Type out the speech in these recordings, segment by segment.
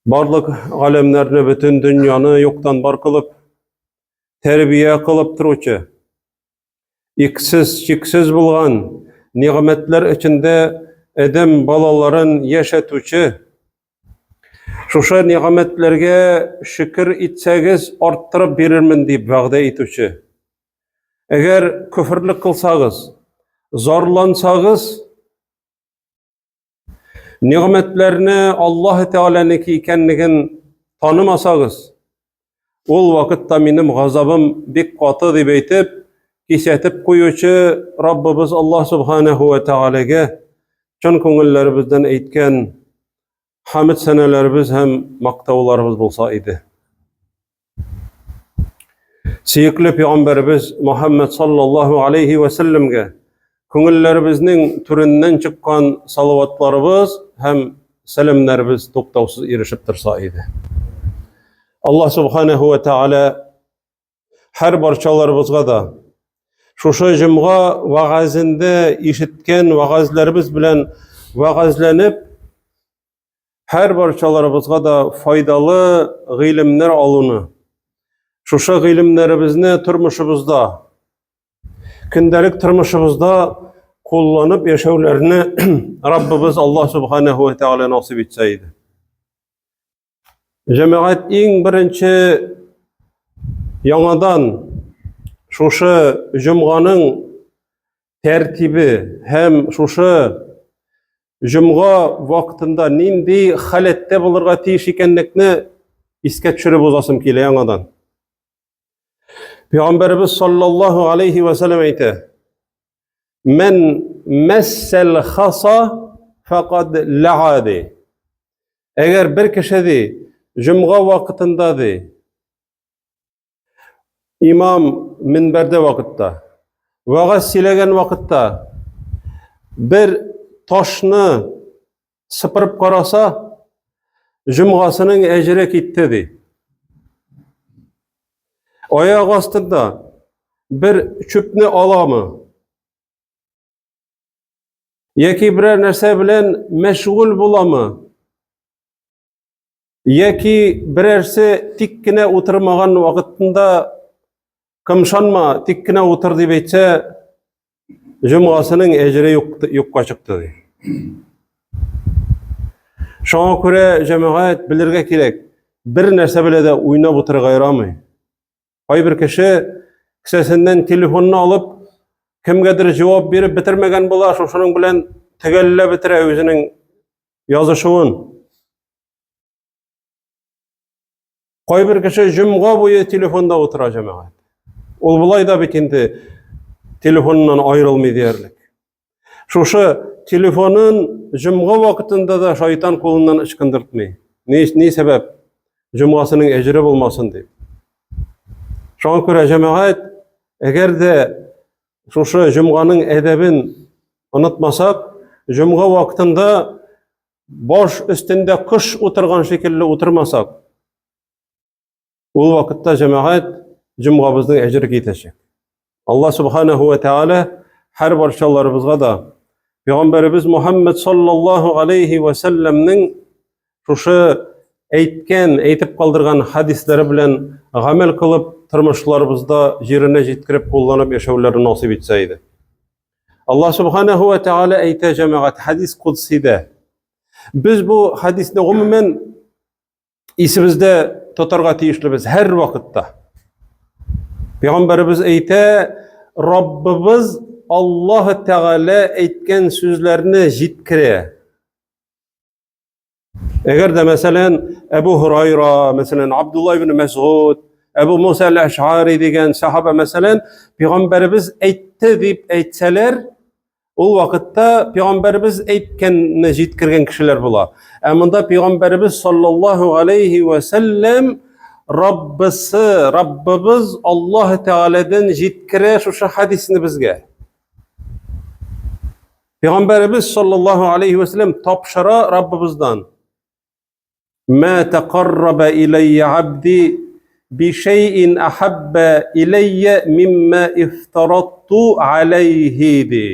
Барлык галәмнәрне, бөтен дөньяны юктан бар кылып, тәрбия кылып торучы, иксез, чиксез булган нигъмәтләр эчендә адәм балаларын яшәтүче, шушы нигъмәтләргә шөкер итсәгез, арттырып бирермен дип вәгъдә итүче. Әгәр көферлек кылсагыз, зарлансагыз, Нигъмәтләрне Аллаһ Тәгаләнеке икәнлеген танымасагыз, ул вакытта минем газабым бик каты дип әйтеп, кисәтеп куючы Раббыбыз Аллаһ Субханаһу ва Тәгаләгә чын күңелләребездән әйткән хәмд сәнәләребез һәм мактауларыбыз булса иде. Сөекле пәйгамбәребез Мухаммад саллаллаһу алейхи ва сәлләмгә күңелләребезнең түреннән чыккан салаватларыбыз һәм сәламнәребез туктаусыз ирешеп торса иде. Аллаһ субханаһу ва тааля һәр барчаларыбызга да шушы җомга вәгазендә ишеткән вәгазьләребез белән вәгазьләнеп һәр барчаларыбызга да файдалы гыйлемнәр алуны, шушы гыйлемнәребезне тормышыбызда, көндәлек тормышыбызда кулланып яшәүләрне Раббыбыз Аллаһ Субханаһу ва Тааля насыйп итсә иде. Җәмәгать иң беренче яңадан шушы җомганың тәртибе һәм шушы җомга вакытында нинди халәттә булырга тиеш икәнлекне искә төшереп узасым килә яңадан. Пәйгамбәребез саллаллаһу алейхи ва саллям әйтә: "Мен мәссәл хаса фақад ла'a" ди. Әгәр бер кеше ди, җомга вакытында ди, Имам минбәрдә вакытта, вәгазь сөйләгән вакытта бер ташны сыпырып караса, җомгасының әҗере китте ди. Аяк астында бер чүпне аламы? Яки берәр нәрсә белән мәшгуль буламы? Яки берәрсе тик кенә утырмаган вакытында кымшанма, тик кенә утыр дип әйтсә, җомгасының әҗере юк, юкка чыкты ди. Шуңа күрә җәмәгать белергә кирәк, бер нәрсә белән дә уйнап утырырга ярамый. Кайбер кеше кесәсеннән телефонны алып, кемгәдер җавап биреп бетермәгән була, шушының белән төгәлләп бетерә үзенең язышуын. Кайбер кеше җомга буе телефонда утыра җәмәгать. Ул болай да бит инде телефоннан аерылмый диярлек. Шушы телефонын җомга вакытында да шайтан кулыннан ычкындыртмый. Ни, ни сәбәп? Җомгасының әҗере булмасын дип. Шуңа күрә җәмәгать, әгәр дә шушы җомганың әдәбен онытмасак, җомга вакытында баш өстендә кош утырган шикелле утырмасак, ул вакытта җәмәгать җомгабызның әҗере китәчәк. Алла субханаху ва тааля һәр барчаларыбызга да Пәйгамбәребез Мухаммад саллаллаһу алейхи ва сәлләмнең шушы әйткән, әйтеп калдырган хадисләре белән гамәл кылып, тормышларыбызда җиренә җиткереп кулланып яшәүләрен насыйп итсә иде. Аллаһ субханаху ва тааля әйтә җәмәгать хадис кудсидә. Без бу хадисне гомумән исебездә тотарга тиешлебез һәр вакытта. Пәйгамбәребез әйтә, Раббыбыз Аллаһ Тәгалә әйткән сүзләрне җиткерә. Әгәр дә мәсәлән Әбу Һурайра, мәсәлән Абдулла ибн Мәсгуд, Әбу Муса әл-Әш'ари дигән сахаба мәсәлән пәйгамбәребез әйтте дип әйтсәләр, ул вакытта пәйгамбәребез әйткәнне җиткергән кешеләр була. Ә монда пәйгамбәребез саллаллаһу алейхи ва сәлләм Раббысы, Раббыбыз Аллаһ Тәгаләдән җиткерә шушы хадисне безгә. Пәйгамбәребез саллаллаһу алейхи ва сәлләм тапшыра Раббыбыздан. Ма тақарраба иләйя абди би шәйин ахабба иләйя мимма ифтаратту алейхи ди.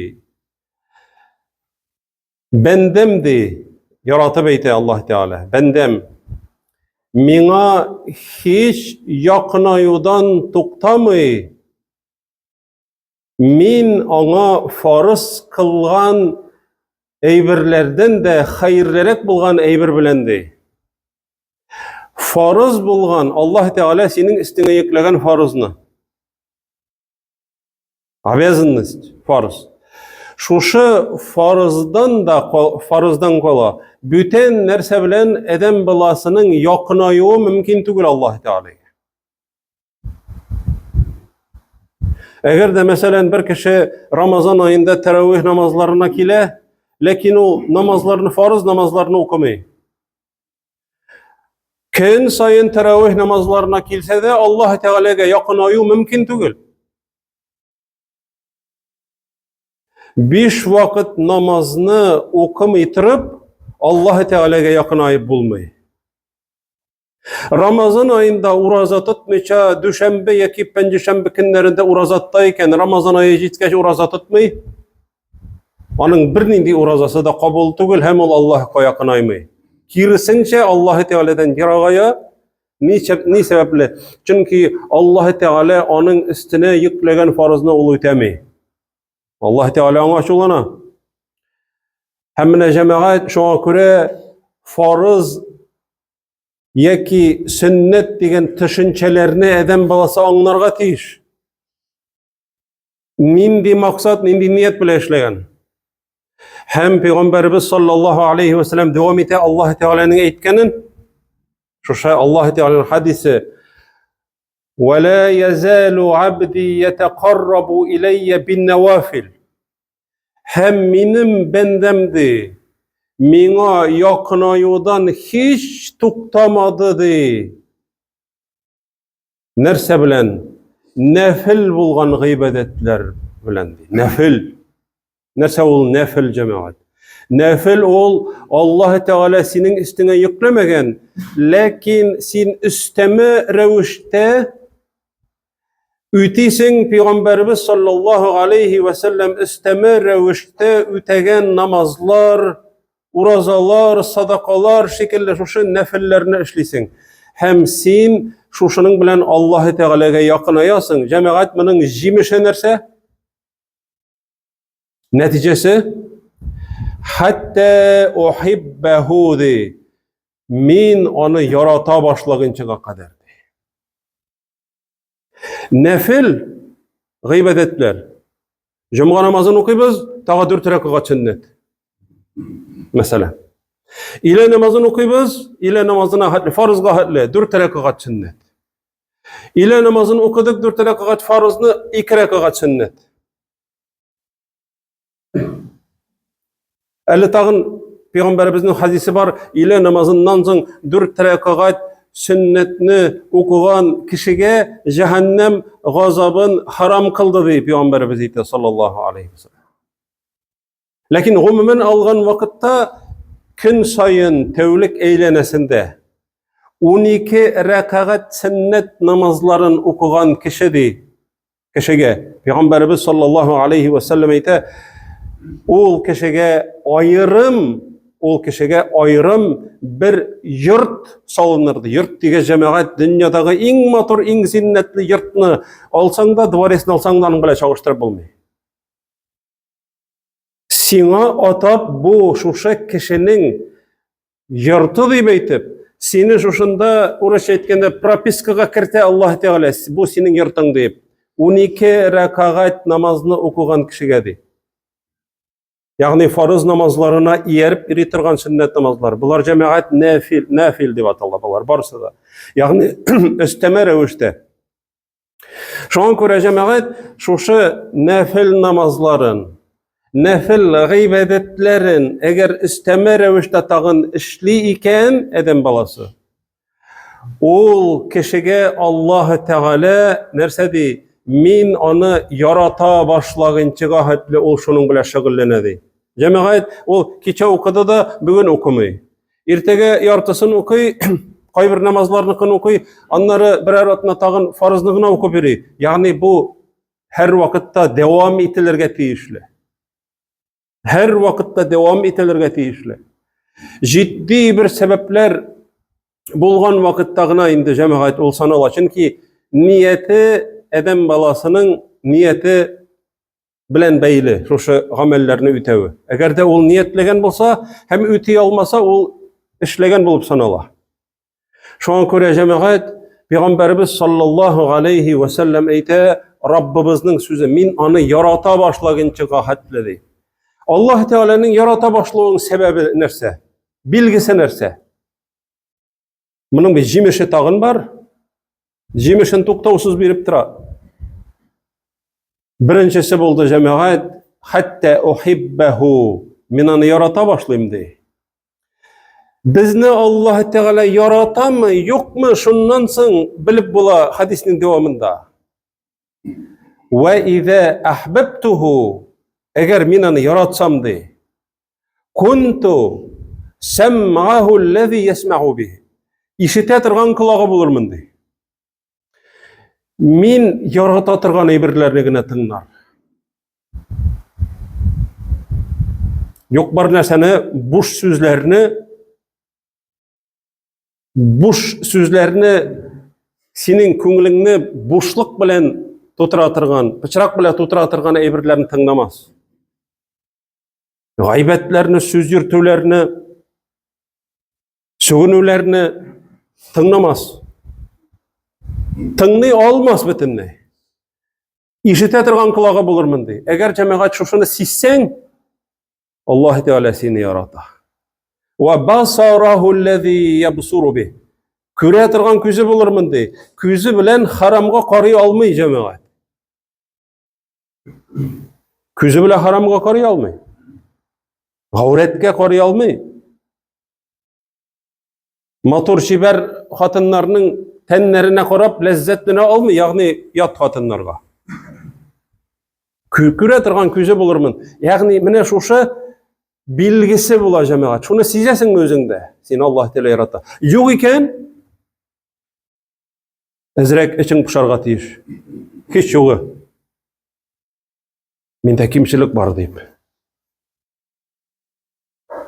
Бәндәм ди, яратып әйтә Аллаһ Тәгалә. Бәндәм. Миңа һич якынаюдан туктамый. Мин аңа фарыз кылган әйберләрдән дә хәерлерәк булган әйбер белән ди. Фарыз булган Аллаһ Тәгалә синең өстеңә йөкләгән фарызны. Обязанность, фарыз. Шушы фарыздан да фарыздан кала бүтән нәрсә белән адәм баласының якынаюы мөмкин түгел Аллаһ Тәгаләгә. Әгәр дә мәсәлән бер кеше Рамазан аенда тәравих намазларына килә, ләкин ул намазларны фарыз намазларны укымый. Көн саен тәравих намазларына килсә дә, Аллаһ Тәгаләгә якынаю мөмкин түгел. Биш вакыт намазны укымый торып, Аллаһ Тәгаләгә якынаеп булмый. Рамазан аенда ураза тотмыйча, дүшәмбе яки пәнҗешәмбе көннәрендә ураза тота икән, Рамазан ае җиткәч ураза тотмый, аның бернинди уразасы да кабул түгел һәм ул Аллаһка якынаймый. Киресенчә, Аллаһ Тәгаләдән ерагая. Ни, ни сәбәпле? Чөнки Аллаһ Тәгалә аның өстенә йөкләгән фарызны ул үтәми. Аллаһ Тәгалә аңа ачулана. Һәм менә җәмәгать шуңа күрә фарыз яки сөннәт дигән төшенчәләрне адәм баласы аңларга тиеш. Нинди максат, нинди ният белән эшләгән? Һәм пәйгамбәребез саллаллаһу алейхи ва саллям дәвам итә Аллаһ Тәгаләнең әйткәнен. Шушы Аллаһ Тәгаләнең хадисе Ва ла язалу абди ятақаррабу илайя бин навафил. Һәм минем бәндәм ди, миңа якынаюдан һич туктамады ди. Нәрсә белән? Нәфил булган гыйбадәтләр белән ди. Нәфил. Нәрсә ул нәфил җәмәгать? Нәфил ул Аллаһ Тәгалә синең өстеңә йөкләмәгән, ләкин син өстәмә рәвештә Үтисең пәйгамбәребез саллаллаһу алейхи ва сәлләм өстәмә рәвештә үтәгән намазлар, уразалар, садакалар шикелле шушы нәфелләрне эшлисең. Һәм син шушының белән Аллаһы Тәгаләгә якынаясың. Җәмәгать моның җимеше нәрсә? Нәтиҗәсе хәтта ухиббәһу ди. Мин аны ярата башлаганчыга кадәр. Нәфил гыйбадәтләр. Җомга намазын укыйбыз, тагы дүрт рәкәгать сөннәт. Мәсәлән. Илә намазын укыйбыз, илә намазына хәтле, фарызга хәтле дүрт рәкәгать сөннәт. Илә намазын укыдык, дүрт рәкәгать фарызны, ике рәкәгать сөннәт. Әле тагын пәйгамбәребезнең хадисе бар, илә намазыннан соң дүрт рәкәгать сөннәтне укыган кешегә җәһәннәм газабын харам кылды ди пәйгамбәребез әйтә саллаллаһу алейхи вәсәлләм. Ләкин гомумән алган вакытта көн саен тәүлек әйләнәсендә 12 рәкәгать сөннәт намазларын укыган кеше ди кешегә пәйгамбәребез саллаллаһу алейхи ва сәлләм әйтә, ул кешегә аерым, ул кешегә аерым бер йорт салыныр. Йорт дигән җәмәгать дөньядагы иң матур, иң зиннәтле йортны алсаң да, дворецны алсаң да, аның белән чагыштырып булмый. Сиңа атап бу шушы кешенең йорты дип әйтеп, сине шушында урысча әйткәндә пропискага кертә Аллаһ Тәгалә, бу синең йортың дип. 12 рәкәгать намазны укыган кешегә ди. Ягъни фарыз намазларына ияреп йөри торган сөннәт намазлар. Болар җәмәгать нәфил, нәфил дип атала болар барысы да. Ягъни өстәмә рәвештә. Шуңа күрә җәмәгать шушы нәфил намазларын, нәфил гыйбадәтләрен әгәр өстәмә рәвештә тагын эшли икән адәм баласы, ул кешегә Аллаһ Тәгалә нәрсә ди? Мин аны ярата башлаганчыга хәтле ул шуның белән шөгыльләнә ди. Җәмәгать ул кичә укыды да бүген укымый. Иртәгә яртысын укый, кайбер намазларныкын укый, аннары берәр атна тагын фарызны гына укып йөри. Ягъни бу һәр вакытта дәвам ителергә тиешле. Һәр вакытта дәвам ителергә тиешле. Җитди бер сәбәпләр. Булган вакытта гына инде җәмәгать ул санала. Чөнки нияте адәм баласының нияте белән бәйле шушы гамәлләрне үтәве. Әгәр дә ул ниятләгән булса һәм үти алмаса, ул эшләгән булып санала. Шуңа күрә җәмәгать Пәйгамбәребез саллаллаһу алейхи ва сәлләм әйтә, Раббыбызның сүзе, мин аны ярата башлаганчыга хәтле ди. Аллаһ Тәгаләнең ярата башлавының сәбәбе нәрсә? Билгесе нәрсә? Моның бит җимеше тагын бар. Җимешен туктаусыз биреп тора. Беренчесе булды җәмәгать, хәтта ухиббаху. Мин аны ярата башлыйм ди. Безне Аллаһ Тәгалә яратамы, юкмы, шуннан соң белеп була хадиснең дәвамында. Ва иза ахбабтуху, әгәр мин аны яратсам ди. Кунту сәм'аху аллази ясмa'у бих. Ишетә торган колагы булырмын ди. Мин ярата торган әйберләрне генә тыңлар. Юк бар нәрсәне, буш сүзләрне буш сүзләрне синең күңелеңне бушлык белән тутыра торган, пычрак белән тутыра торган әйберләрне тыңламас. Гайбәтләрне, сүз йөртүләрне, сүгенүләрне тыңламас. Тыңлый алмас бөтенләй. Ишетә торган колагы булырмын ди. Әгәр җәмәгать шушыны сизсәң, Аллаһ Тәгалә сине ярата. Ва басараху аллази ябсуру бих. Күрә торган күзе булырмын ди. Күзе белән харамга карый алмый җәмәгать. Күзе белән харамга карый алмый. Гаурәткә карый алмый. Матур чибәр хатыннарның тәннәренә карап ләззәтләнә алмый, ягъни ят хатыннарга. Күрә торган күзе булырмын. Ягъни менә шушы билгесе була җәмәгать. Шуны сизәсеңме үзеңдә? Син Аллаһ Тәгалә ярата. Юк икән, әзрәк эчең пошарга тиеш. Һич югы. Миндә кимчелек бар дип.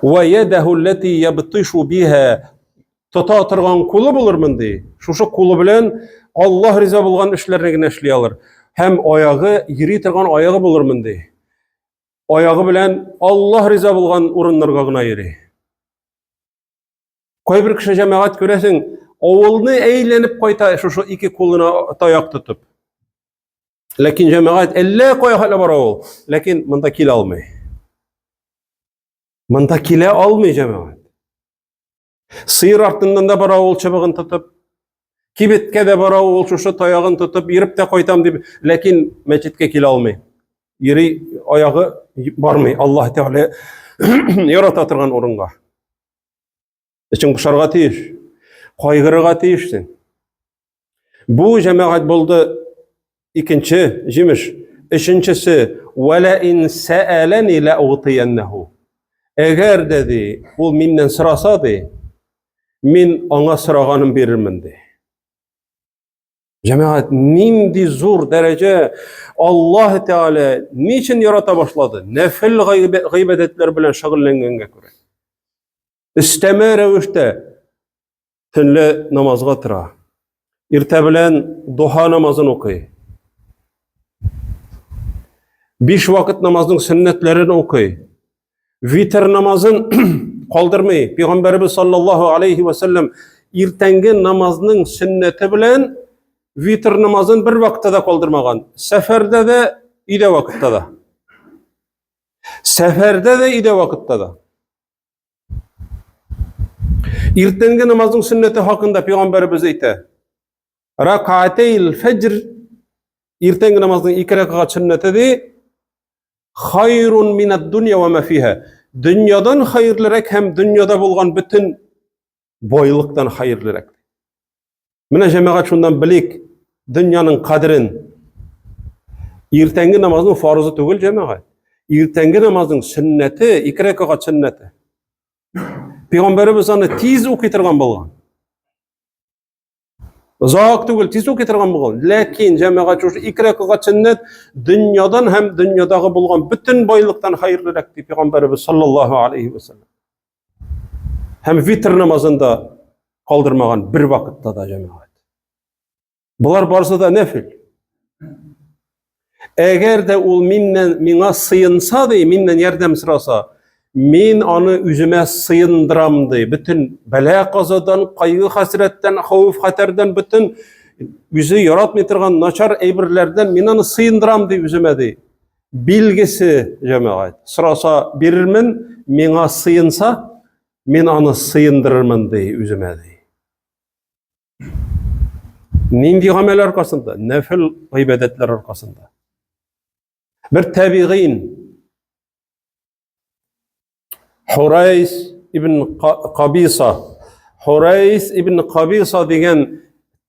Ва ядаху аллати ябтишу биха тота торган кулы булырмын ди. Шушы кулы белән Аллаһ риза булган эшләрне генә эшли алыр. Һәм аягы йөри торган аягы булырмын ди. Аягы белән Аллаһ риза булган урыннарга гына йөри. Кайбер кеше җәмәгать күрәсең, авылны әйләнеп кайта шушы ике кулына таяк тотып. Ләкин җәмәгать әллә кая хәтле бара ул, ләкин монда килә алмый. Монда килә алмый җәмәгать. Сыер артыннан да бара ул чыбыгын тотып. Кибеткә дә бара ул шушы таягын тотып, йөреп тә кайтам дип, ләкин мәчеткә килә алмый. Йөри аягы бармый Аллаһ Тәгалә ярата торган урынга. Эчең пошарга тиеш. Кайгырырга тиешсең. Бу җәмәгать булды икенче җимеш. Өченчесе, вәлә ин сәәләни лә угтияннәһу. Әгәр дә ди, ул миннән сораса ди, мин аңа сораганын бирермен ди. Җәмәгать, нинди зур дәрәҗә Аллаһ Тәгалә ни өчен ярата башлады? Нәфил гыйбадәтләр белән шөгыльләнгәнгә күрә. Өстәмә рәвештә төнлә намазга тора. Иртә белән духа намазын укый. Биш вакыт намазның сөннәтләрен укый. Витр намазын калдырмый. Пәйгамбәребез саллаллаһу алейхи ва саллям иртәнге намазның сөннәте белән витр намазын бер вакытта да калдырмаган. Сәфәрдә дә, өйдә вакытта да. Сәфәрдә дә, өйдә вакытта да. Иртәнге намазның сөннәте хакында пәйгамбәребез әйтә. Ракатейл фәҗр иртәнге намазның ике рәкәгать сөннәте ди, хайрун минад дөнья ва ма фиха. Дөньядан хәерлерәк һәм дөньяда булган бөтен байлыктан хәерлерәк. Менә җәмәгать шуннан белик дөньяның кадерен. Иртәнге намазның фарызы түгел җәмәгать. Иртәнге намазның сөннәте, ике рәкәгать сөннәте. Пәйгамбәребез аны тиз укый торган булган. Озак түгел, тиз укый торган булган. Ләкин җәмәгать шушы ике рәкәгать сөннәт дөньядан һәм дөньядагы булган бөтен байлыктан хәерлерәк дип пәйгамбәребез саллаллаһу алейхи ва саллям. Һәм витр намазында калдырмаган бер вакытта да җәмәгать. Болар барысы да нәфил. Әгәр дә ул миннән миңа сыенса ди, миннән ярдәм сораса, мин аны үземә сыендырам ди. Бөтен бәла-казадан, кайгы-хәсрәттән, хәвеф-хәтәрдән, бөтен үзе яратмый торган начар әйберләрдән мин аны сыендырам ди үземә ди. Билгесе, җәмәгать, сораса бирермен, миңа сыенса, мин аны сыендырырмын ди үземә ди. Нинди гамәл аркасында? Нәфил гыйбадәтләр аркасында. Бер табигыйн Хурайс ибн Кабиса Хурайс ибн Кабиса дигән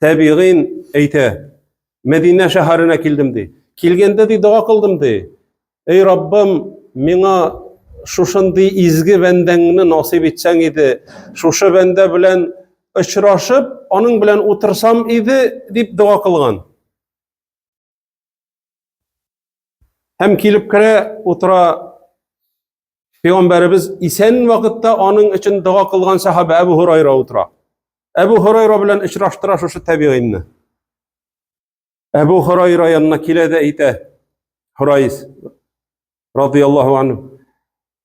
табигыйн әйтә. Мәдинә шәһәренә килдем ди. Килгәндә ди дога кылдым ди. Эй Раббым, миңа шушындый изге бәндәңне насыйп итсәң иде, шушы бәндә белән очрашып, аның белән утырсам иде, дип дога кылган. Һәм килеп керә, утыра. Пәйгамбәребез исән вакытта аның өчен дога кылган сахаба Әбу Һурайра утыра. Әбу Һурайра белән очраштыра шушы табигыйнны. Әбу Һурайра янына килә дә әйтә, Һурайс радияллаһу анһу,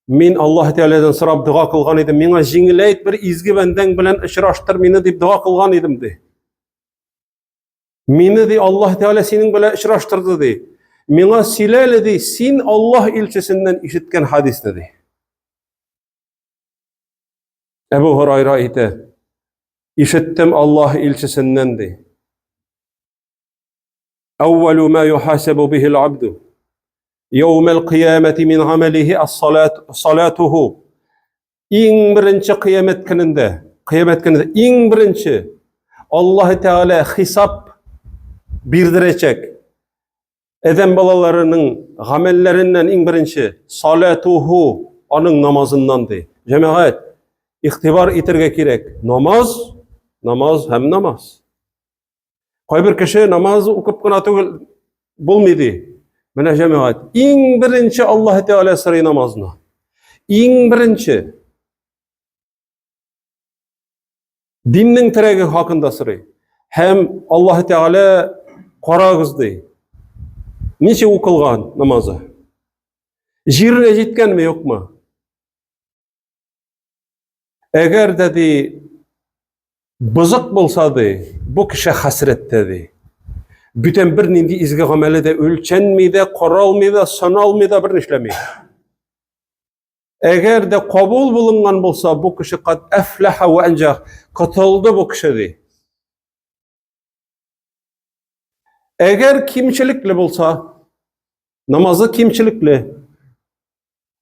мин Аллаһ Тәгаләдән сорап дога кылган идем, миңа җиңеләйт бер изге бәндәң белән очраштыр мине дип дога кылган идем ди. Мине ди Аллаһ Тәгалә синең белән очраштырды ди. Миңа сөйлә әле ди, син Аллаһ илчесеннән ишеткән хадисне ди. Әбу Һурайра әйтә, ишеттем Аллаһ илчесеннән ди. Әүвәлү ма юхасабу бихил абду яумәл кыямәти мин гамәлихи ас-салат салатуху. Иң беренче кыямәт көнендә, кыямәт көнендә иң беренче Аллаһ Тәгалә хисап бирдерәчәк. Адәм балаларының гамәлләреннән иң беренче салатуху аның намазыннан ди. Җәмәгать, игътибар итәргә кирәк. Намаз, намаз һәм намаз. Кайбер кеше намаз укып кына түгел булмый ди. Менә җәмәгать, иң беренче Аллаһ Тәгалә сорый намазны. Иң беренче диннең терәге хакында сорый. Һәм Аллаһ Тәгалә карагыз ди. Ничек укылган намазы? Җиренә җиткәнме, юкмы? Әгәр дә ди бозык булса ди, бу кеше хәсрәттә ди. Бүтән бер нинди изге гамәле дә үлчәнми дә, каралмый да, саналмый да, бер нишләми. Әгәр дә кабул булынган булса, бу кеше кад әфләһә вә әнҗах, котылды бу кеше ди. Әгәр кимчелекле булса, намазы кимчелекле,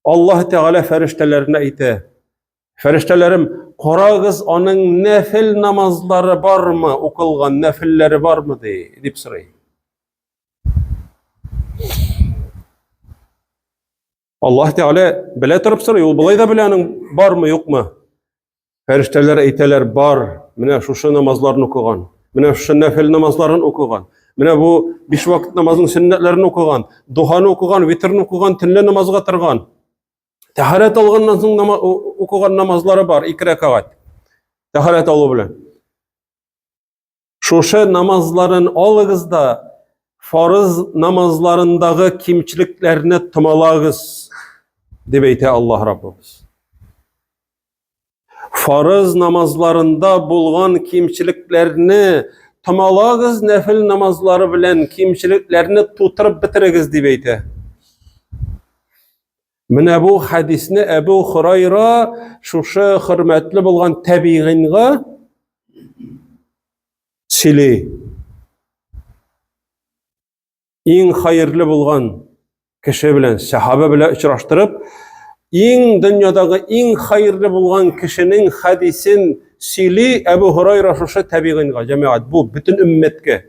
Аллаһ Тәгалә фәрештәләренә әйтә: Фәрештәләрем, карагыз, аның нәфил намазлары бармы, укылган нәфилләре бармы ди, дип сорый. Аллаһ Тәгалә белә торып сорый, ул болай да белә аның бармы, юкмы. Фәрештәләр әйтәләр, бар, менә шушы намазларны укыган, менә шушы нәфил намазларын укыган, менә бу биш вакыт намазның сөннәтләрен укыган, духаны укыган, витрны укыган, төнлә намазга торган. Тәһарәт алганнан соң нама, укыган намазлары бар, ике рәкәгать. Тәһарәт алу белән. Шушы намазларын алыгыз да, фарыз намазларындагы кимчелекләрне томалагыз, дип әйтә Аллаһ Раббыбыз. Фарыз намазларында булган кимчелекләрне томалагыз, нәфил намазлары белән кимчелекләрне тутырып бетерегез, дип әйтә. Менә бу хәдисне Әбу Хурайра шушы хөрмәтле булган табигыйнга сөйли. Иң хәерле булган кеше белән, сәхабә белән очраштырып, иң дөньядагы иң хәерле булган кешенең хәдисен сөйли Әбу Хурайра шушы табигыйнга, җәмәгать, бу бөтен өммәткә.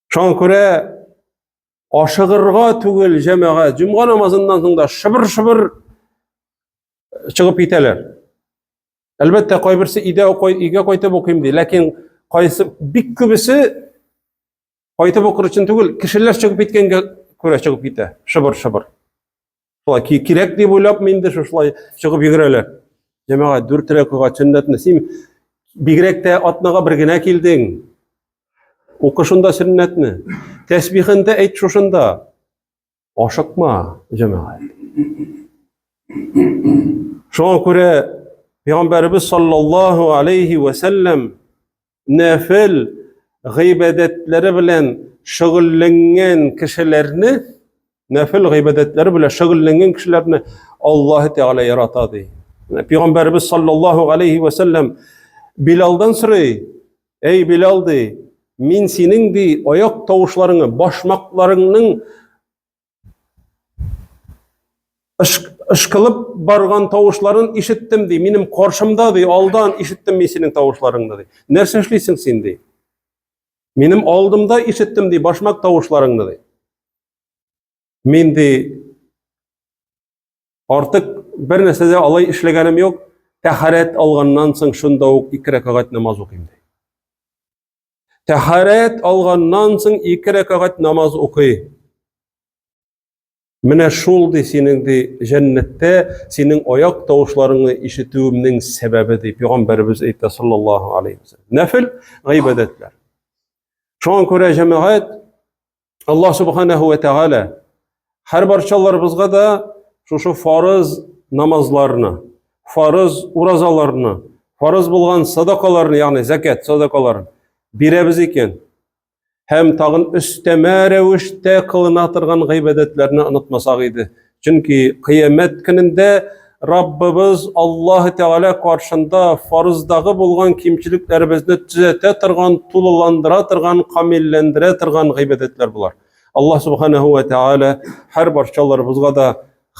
Шуңа күрә ашыгырга түгел, җәмәгать, җомга намазыннан соң да шыбыр-шыбыр чыгып китәләр. Әлбәттә, кайберсе өйдә өйгә кайтып укыйм ди, ләкин кайсы бик күбесе кайтып укыр өчен түгел, кешеләр чыгып киткәнгә күрә чыгып китә, шыбыр-шыбыр. Шулай кирәк дип уйлап, инде шушылай чыгып йөгерәләр. Җәмәгать, дүрт рәкәгать сөннәтне син Бигрәк тә атнага бер генә килдең. Укы шунда сөннәтне. Тәсбихен дә әйт шушында. Ашыкма, җәмәгать. Шуңа күрә Пәйгамбәребез саллаллаһу алейхи ва сәлләм нәфел гыйбадәтләре белән шөгыльләнгән кешеләрне, нәфел гыйбадәтләре белән шөгыльләнгән кешеләрне Аллаһ Тәгалә ярата ди. Пәйгамбәребез саллаллаһу алейхи ва сәлләм Билалдан сорый, "Әй Билал ди, мин синең ди аяк тавышларыңны, башмакларыңның ышкылып барган тавышларын ишеттем ди. Минем каршымда ди, алдан ишеттем мин синең тавышларыңны ди. Нәрсә эшлисең син ди? Минем алдымда ишеттем ди башмак тавышларыңны ди. Мин ди артык бер нәрсә дә алай эшләгәнем юк. Тәһарәт алганнан соң шунда ук ике рәкәгать намаз укыйм ди. Тәһарәт алганнан соң ике рәкәгать намаз укый. Менә шул ди синең ди җәннәттә синең аяк тавышларыңны ишетүемнең сәбәбе ди пәйгамбәребез әйтә саллаллаһу алейхи вәсәлләм. Нәфил гыйбадәтләр. Шуңа күрә җәмәгать Аллаһ субханаһу ва тәгалә һәр барчаларыбызга да шушы фарыз намазларны, фарыз уразаларны, фарыз булган садакаларны, ягъни зәкят садакаларын бирәбез икән, һәм тагын өстәмә рәвештә кылына торган гыйбадәтләрне онытмасак иде. Чөнки кыямәт көнендә Раббыбыз Аллаһ Тәгалә каршында фарыздагы булган кимчелекләребезне төзәтә торган, тулыландыра торган, камилләндерә торган гыйбадәтләр болар. Аллаһ Субханаһу ва Тәгалә һәр барчаларыбызга да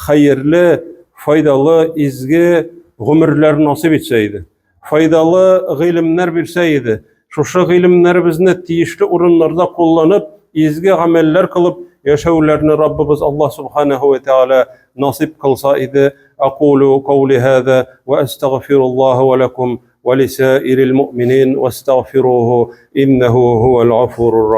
хәерле, файдалы, изге гомерләр насыйп итсә иде. Файдалы гыйлемнәр бирсә иде. Шушы гыйлемнәребезне тиешле урыннарда кулланып, изге гамәлләр кылып яшәүләрне Раббыбыз Аллаһ Субханаһу ва Тәгалә насыйп кылса иде. Акулу каули һаза ва астагфируллаһа ва лакум ва лисаирил муъминин вастагфируху иннаху хуал гафурur рахим.